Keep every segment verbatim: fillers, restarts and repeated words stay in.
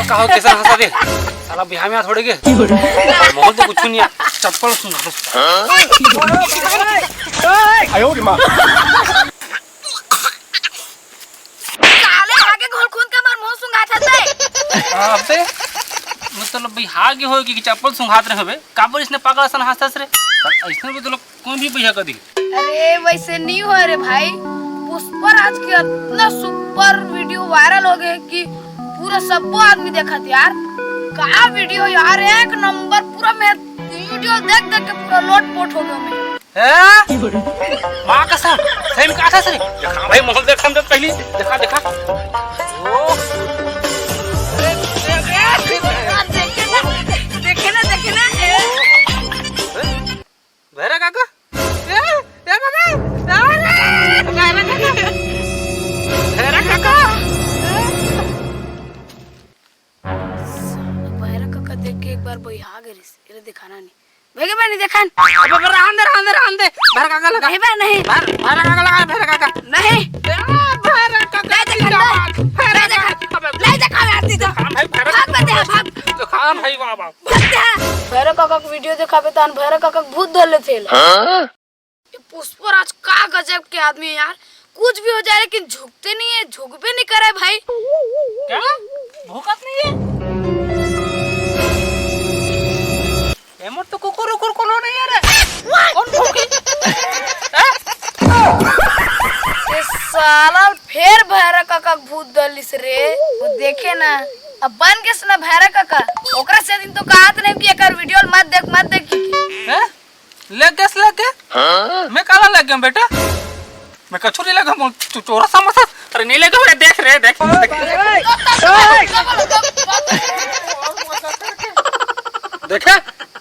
का हो, कैसा हंसा दे? साला बिहाव में थोड़े के। माहौल तो कुछ नहीं है। चप्पल सुंघा दो। साले आगे घोल खून के मार मुंह सुंघात हस। हाँ, अबे मतलब भाई हागे होय कि चप्पल सुंघात रहे बे। काबर इसने पागल असन हंसत रे? इसने भी तो लोग कौन भी भैया कदी। अरे वैसे नहीं हो रे भाई, पुष्पराज के इतना सुपर वीडियो वायरल हो गए कि पूरा सबको आदमी देखत यार। का वीडियो यार, एक नंबर। पूरा मैं वीडियो देख देख के पूरा लोटपोट हो गया मैं। हैं? माँ कसम, सही में कहा था सही। देखा भाई, माहौल देखा हम जब पहली। देखा, देखा। ओ। देखे ना, देखे ना, ए। भैरा काका? ए, ए बाबा, अरे, भैरा काका। भैरा काका। साला भैरा काका देख के एक बार बइहा गे रिस, एला दिखाना नहीं। भैया बा नहीं देखन। अबे, अबे, रहन दे, रहन दे, रहन दे। भैरा काका लगा। नहीं बा, नहीं। भैरा, भैरा काका लगा, भैरा काका। नहीं। ए, भैरा काका नहीं देखन, जिंदाबाद। नहीं। भैरा नहीं देखन। काका। अबे, नहीं देखा यार, नहीं देखा। देखा भाई, भैरा भाग, भाग, भाग। देखा भाई, वाह, वाह। भैरा काका के वीडियो देखाबे तान भैरा काका के भूत धर लेथे। हाँ? ये पुष्पराज का गजब के आदमी है यार, कुछ भी हो जाए लेकिन झुकते नहीं है, झुकबे नहीं करे भाई। क्या? भूकत नहीं है? एमर तो कुकुर उकुर कोनो नहीं है रे। कौन भूकी? हैं? ये साला फेर भैरा काका के भूत धर लिस रे। वो देखे ना, अब बन गेस ना भैरा काका। ओकरा से दिन तो कहत नहीं कि एकर वीडियो मत देख, मत देख। हैं? ले गेस ले के? हाँ? मैं काला लग गया बेटा? मैं कछु नहीं लगा, मोर तू चोरा समझ। अरे नहीं लगा रे, देख रे, देख, देख। देखे?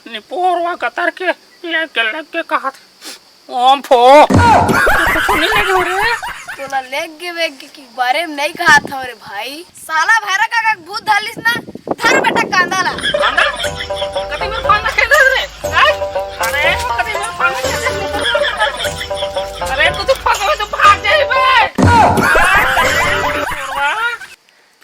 निपोरवा कतर के लेके, लेके कहत। ओम फो। कुछ नहीं लगे हो रे। तोला लेग गे वेग के बारे में नहीं कहा था रे भाई। साला भैरा काका के भूत धर लिस ना, धर बेटा कांदा ला। कांदा? कति में कांदा खेल रहे रे? हैं? अरे, कति में कांदा खेल रहे? अरे, तू तो फंस गए, तो भाग जाए बे।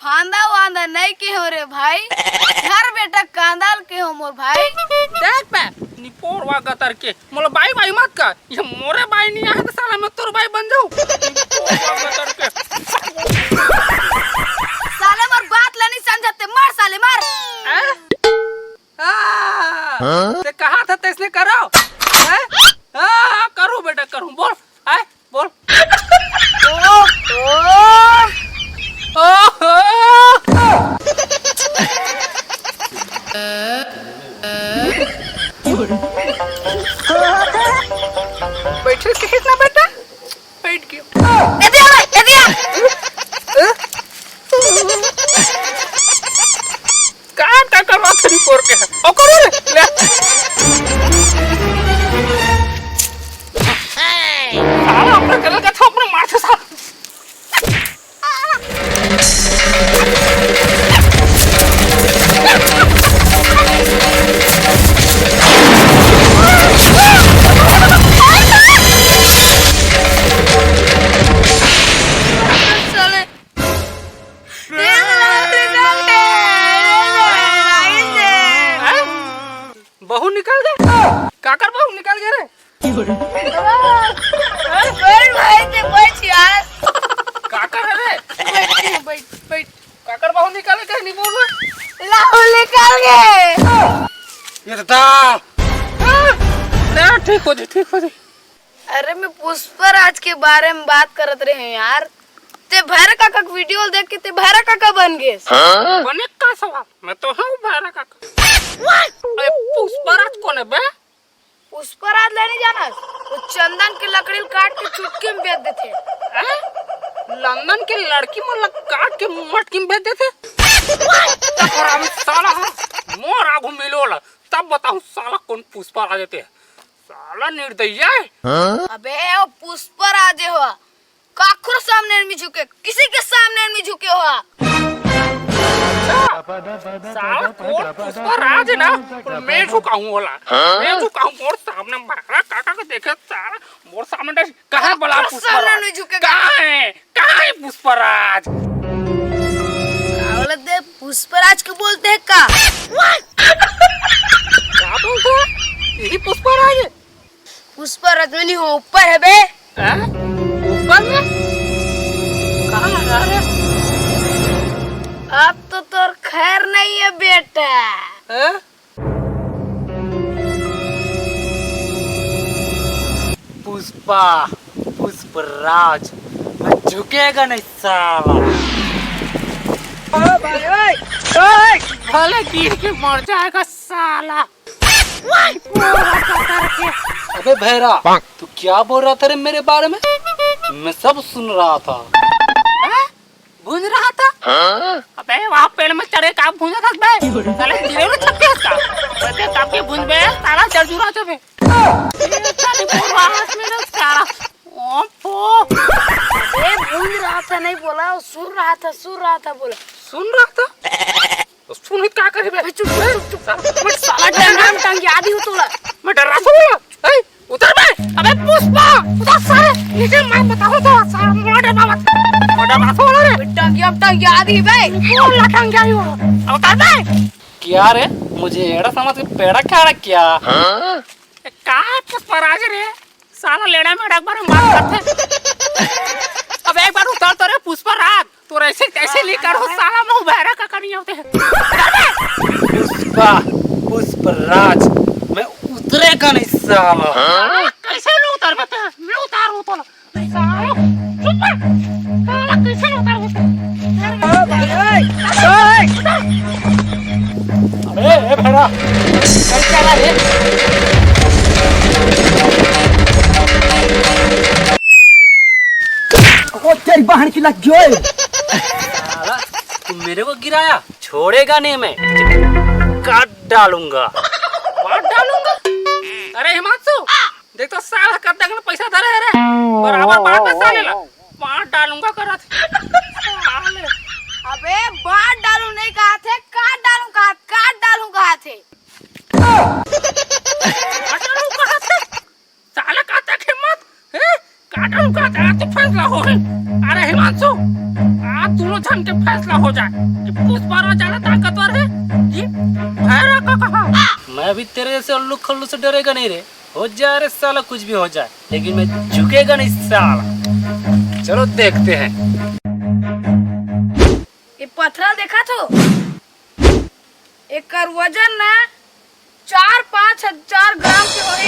फांदा वांदा नहीं के हो रे भाई, धर बेटा कांदा ल के हो मोर भाई। देख बे, निपोरवा गतर के, मोला बाई बाई मत कर। ये मोरे बाई नहीं आए तो साला मैं तोर बाई बन जाऊं। निपोरवा गतर के। साले मोर बात ला नहीं समझते, मार साले मार। हैं? आ, हाँ? ते कहा था तैसने करो। हैं? हाँ, हाँ, करूँ बेटा, करूँ। बोल, हैं? बोल। ओहो। ओहो। बैठे के इतना बेटा? बैठ गयो। ए दिया, ए दिया। का, का करवा खरी पोर के? ओ करो रे, ले। साला अपना गला का थोपड़ा मार दे साला। साले। हैं? बहू निकल गए? काकर बहू निकल गए रे? बैठ भाई, ते बैठ यार। काकर है रे? बैठ, बैठ, बैठ। काकर बहू निकल गए, नहीं बोल। लाहू निकल गए। ये तो था। ना, ठीक हो जी, ठीक हो जी। अरे, मैं पुष्पराज के बारे में बात करत रहे हूँ यार। ते भैरा काका के वीडियो देख के ते भैरा काका बन गए। बने का सवाल? मैं तो हूँ भैरा काका। अरे, पुष्पराज कौन है बे? पुष्पराज ले नहीं जाना? वो चंदन के लकड़ी ल काट के चुटकी में बेच देते। हैं? लंदन के लड़की मन ला काट के मटकी में बेच देते? तब हम साला हा, मोर आगू मिलोला, तब बताऊं साला कौन पुष्पराज देते। साला निर्दयी है। अबे, वो पुष्पराज हो, काखरो सामने नहीं झुके, किसी के सामने नहीं झुके हो। साला तोर पुष्पराज ना, मैं झुकाऊं होला। मैं झुकाऊं, मोर सामने मारा काका को देखे साला, मोर सामने डर, कहाँ बोला काखरो सामने पुष्पराज? नहीं झुके। कहाँ है? कहाँ है पुष्पराज? का बोलत दे, पुष्पराज को बोलते हैं का? का बोलते हैं? यही पुष्पराज है? पुष्पराज में नहीं हो, ऊपर है बे। हैं? ऊपर में? कहाँ लगा रे? अब तो तोर खैर नहीं है बेटा। हैं? पुष्पा, पुष्पराज, मैं झुकेगा नहीं साला। ओ भाई, ओए, ओए। भले गिर के मर जाएगा साला। अबे भैरा, तू क्या बोल रहा था रे मेरे बारे में? मैं सब सुन रहा था। हैं? भूंज रहा था? हाँ? अबे वहाँ पेड़ में चढ़े का भूंजा था बे? साले गिरे ना छक्के उसका। बे कब के भूंज बे, साला जर्जूरा जबे। ये साले बोल रहा है इसमें ना साला। ओफो। ए, भूंज रहा था नहीं बोला, वो सुन रहा था, सुन रहा था बोला। सुन रहा था? तो सुन ही का करे बे? चुप, चुप, चुप, चुप। साला, मैं साला डंडा में टांग के आदि हूँ तोला। मैं डर्रा से बोला। ए, उतर बे। अबे पुष्पा, उतर साले। नीचे मैं बताऊँ तो साला मोटा बाबा। मोटा बाबा बोला रे। टांगिया, टांगिया आदि बे। बोल ना टांगिया ही हो। अब उतर बे। क्या रे? मुझे एड़ा समझ के पेड़ा खा रहा क्या? हाँ? ए, का है पुष्पराज रे? साला लेड़ा में एक बार मार करते। अब एक बार उतर तो रे पुष्पराज, तो ऐसे कैसे नहीं करो साला, मुंह बहरा का करिया होते हैं। पुष्पा, पुष्पराज, मैं उतरेगा नहीं साला। हाँ, कैसे नहीं उतर बे? मैं उतारूं तो ना। साला, चुप कर। साला कैसे नहीं उतर बे? अबे, ए भेड़ा, चल क्या रहा है? ओ, तेरी बहन की लग गई। साला, तू मेरे को गिराया, छोड़ेगा नहीं मैं, काट डालूंगा। काट डालूंगा? अरे हिमांशु, देख तो साला कब तक पैसा धरे है रे, बराबर बांट ना साले ला। बांट डालूंगा करत। साले। अबे बांट डालू नहीं कहा थे, काट डालू कहा, काट डालू कहा थे। काट डालू कहा थे। साला का तक हिम्मत, हैं? काट डालू कहा थे, आज तो फैसला हो है। अरे हिमांशु, आज दोनों जन के फैसला हो जाए कि पुष्पा राज ज्यादा ताकतवर है कि भैरा का कहा। मैं भी तेरे जैसे उल्लू खल्लू से डरेगा नहीं रे। हो जाए रे साला, कुछ भी हो जाए, लेकिन मैं झुकेगा नहीं साला। चलो देखते हैं। ये पथरा देखा तो, एकर वजन ना चार पाँच हजार ग्राम के होई।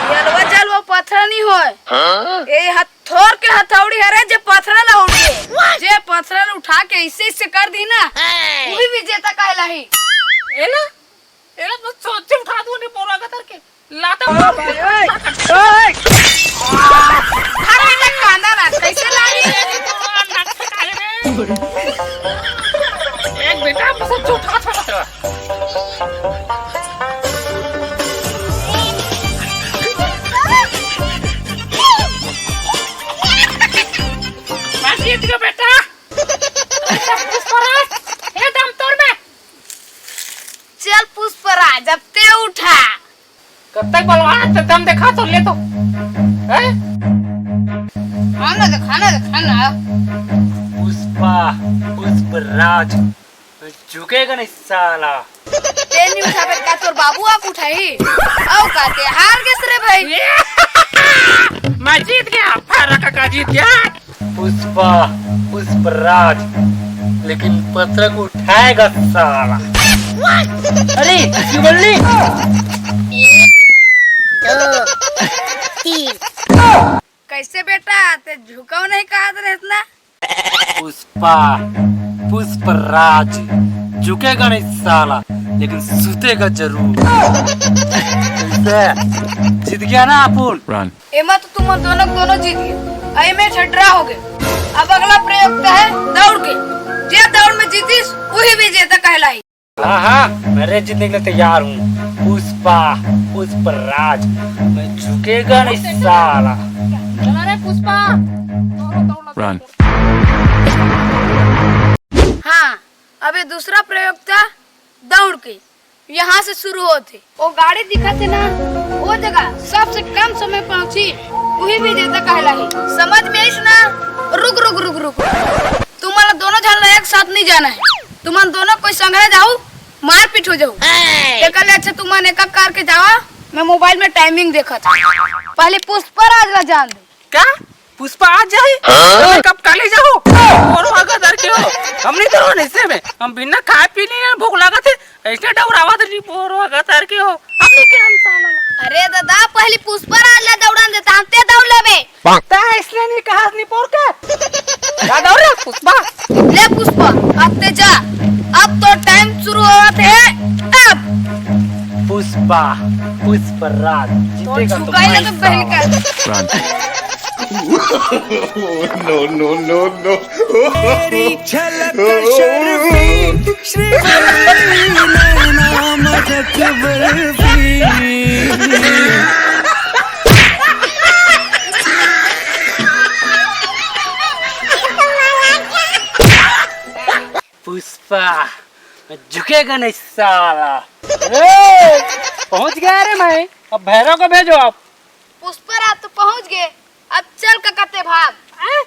ये अलवा जलवा पथरा नहीं होय। हाँ? ये हथौर के हथौड़ी हरे जे पथरा ला उठे। जे पथरा ला उठा के इसे इसे कर दी ना, वही विजेता कहलाही। एला एला तो सोचे उठा दूं ने बोरा का धर के। लाता मार। ओए, ओए। अरे, ये कांदा ना, कैसे लागी? एक बेटा, मुझे झूठा था। मैं जीत गया बेटा। पुष्पराज, ये दम तोड़ में। चल पुष्पराज, अब ते उठा। कब तक बलवाना? तो दम देखा तो ले तो। हैं? खाना दे, खाना दे, खाना। पुष्पा, पुष्पराज, झुकेगा नहीं साला। ते नहीं उठाबे का तोर बाबू आप उठाही? औ का ते हार गेस रे भाई। मैं जीत गया, भैरा काका जीत गया। पुष्पा, पुष्पराज, लेकिन पथरा को उठाएगा साला। अरे, शिवल्ली। दो, तीन। कैसे बेटा, ते झुकाव नहीं कहा था इतना? पुष्पा, पुष्पराज, झुकेगा नहीं साला, लेकिन सुतेगा जरूर। कैसे? जीत गया ना अपन? एमा तो तुम दोनों दोनों जीत गए, एमे ठटरा हो गए। अब अगला प्रयोग तो है दौड़ के, जे दौड़ में जीतीस वही विजेता कहलाई। हाँ हाँ, मैं रेस जीतने के लिए तैयार हूँ। पुष्पा, पुष्पराज, मैं झुकेगा नहीं साला। चला रे पुष्पा। हाँ, अब ये दूसरा प्रयोग था दौड़ के। यहाँ से शुरू होथे। वो गाड़ी दिखत हे ना, वो जगह सबसे कम समय पहुँची, वही विजेता कहलाही। समझ में आइस ना? रुक, रुक, रुक, रुक। तुमन ला दोनों झन ला एक साथ नहीं जाना है। तुमन दोनों कोई संघरा जाहू, मारपीट हो जाहू। तेकर ले अच्छा तुमन एक एक करके जावा, मैं मोबाइल में टाइमिंग देखत हूँ। पहले पुष्पराज ला जान दे। का? पुष्पा आ जाही? हाँ? अबे कब काले जाहू? बोरो आगा दर के हो। हम नहीं तो ऐसे में। हम बिना खाए पी नहीं, भूख लागत है। ऐसे डौरावत नहीं, बोरो आगा दर के हो। हम नहीं किरण साला ला। अरे दादा, पहले पुष्पराज ला दौड़न देता, हम ते दौड़ लेबे। ता इसने नहीं कहा, नहीं पोर के। जा दौड़ रे, पुष्पा। ले पुष्पा, अब ते जा। अब तो टाइम शुरू होवत है। अब पुष्पा, पुष्पराज तो जीतेगा तो झुकाई मैं लगे बहन साला। का। No, no, no, no। तेरी झलक शर्फी, श्री नैना मदद बर्फी। पुष्पा, झुकेगा नहीं साला। ए, पहुंच गया रे मैं। अब भैरव को भेजो आप। पुष्पराज तो पहुंच गए, अब चल ककते भाग। ए,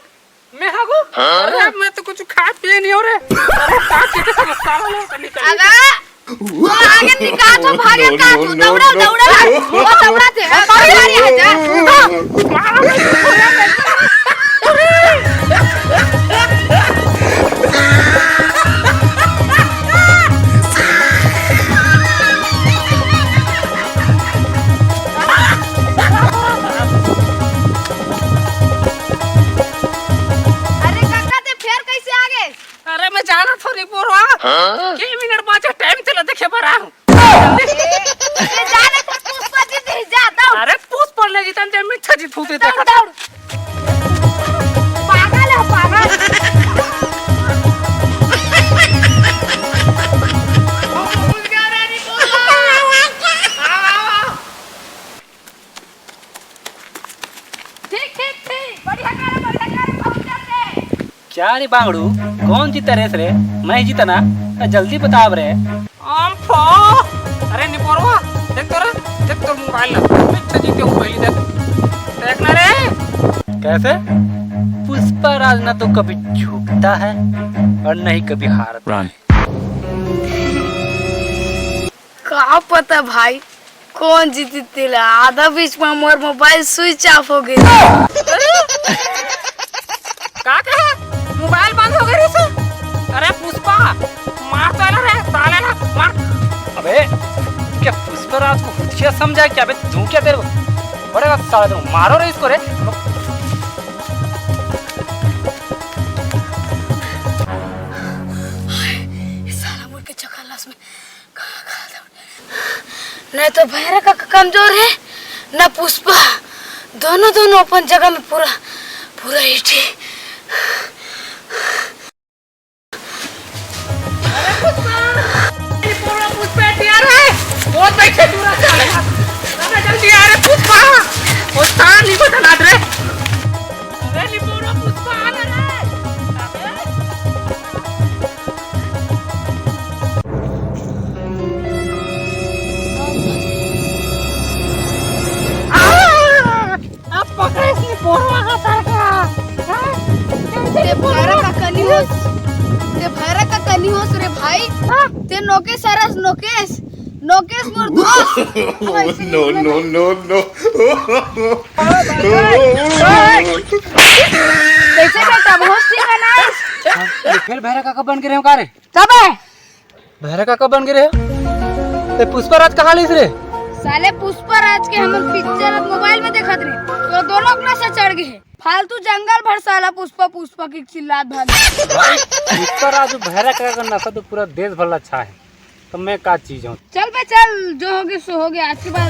मैं हागू? हाँ? अरे मैं तो कुछ खा पिए नहीं हो रे। अरे खा पी के तो साला लोग निकल अबे, तो आगे निकाल तो भागे का तू, दौड़ा, दौड़ा, वो दौड़ा थे, अब बारी आ जा। अरे काका, ते फेर कैसे आ गए? अरे मैं जाना थोड़ी बोरवा। हाँ? के मिनट बांचे टाइम चला देखे बर आ। ए, ए, जाने तो पुष्पा जी दे जा, दौड़। अरे पुष्पा ले जीतन ते मिच्छा जी थूते दौड़, देखा। दौड़। पागल है, पागल। ठीक, ठीक, ठीक। बढ़िया करे, बढ़िया करे, पहुंच जाते। क्या रे बांगड़ू, कौन जीता रेस रे? मैं जीता ना? तो जल्दी बताव रे। आम फो। अरे निपोरवा, देख तो रे, देख तो मोबाइल ला। मैं अच्छा जीते हूँ पहली देख। देख ना रे। कैसे? पुष्पा राज ना तो कभी झुकता है और नहीं कभी हारता। का पता भाई, कौन जीती तेला? आधा बीच में मोर मोबाइल स्विच ऑफ हो गई। का कहे? मोबाइल बंद हो गई रे से? अरे पुष्पा, मार तो ना रे, साले ना, मार। अबे, क्या पुष्पराज को हुतिया समझा है क्या बे? तू क्या तेरे को? बड़े बात साले, तुम मारो रे इसको रे। हाय, ये साला मुड़ के चक्कर लास में। नहीं तो भैरा काका कमजोर है, ना पुष्पा, दोनों, दोनों अपन जगह में पूरा, पूरा हिट है। अरे पुष्पा, ये पूरा पुष्पा तैयार है, बहुत बैठे पूरा साले। अरे जल्दी आ रे पुष्पा, वो तार नहीं बदला रे। अरे लिपोरा पुष्पा आ ना रे। अबे। आ! अब पकड़े सी बोरवा का तरका। हाँ? ते भैरा काका नहीं होस, ते भैरा काका नहीं होस रे भाई। हाँ? ते नोकेश हरस नोकेश, नोकेश मोर दोस्त। No, no, no, no। कैसे बेटा, बहुत सी बनाइस? हाँ, ये फिर भैरा काका बन के रहे हो का रे? कब है? भैरा काका बन के रहे? ते पुष्पराज कहाँ लिस रे? साले पुष्पराज के हमन पिक्चर अब मोबाइल में देखत रहे, तो दोनों अपना से चढ़ गए हैं। फालतू जंगल भर साला पुष्पा, पुष्पा की चिल्लात भाग। भाई, पुष्पराज भैरा काका का नशा तो पूरा देश भर ला छा है। तो मैं का चीज हूँ? चल बे चल, जो हो गया सो हो गया, आज के बाद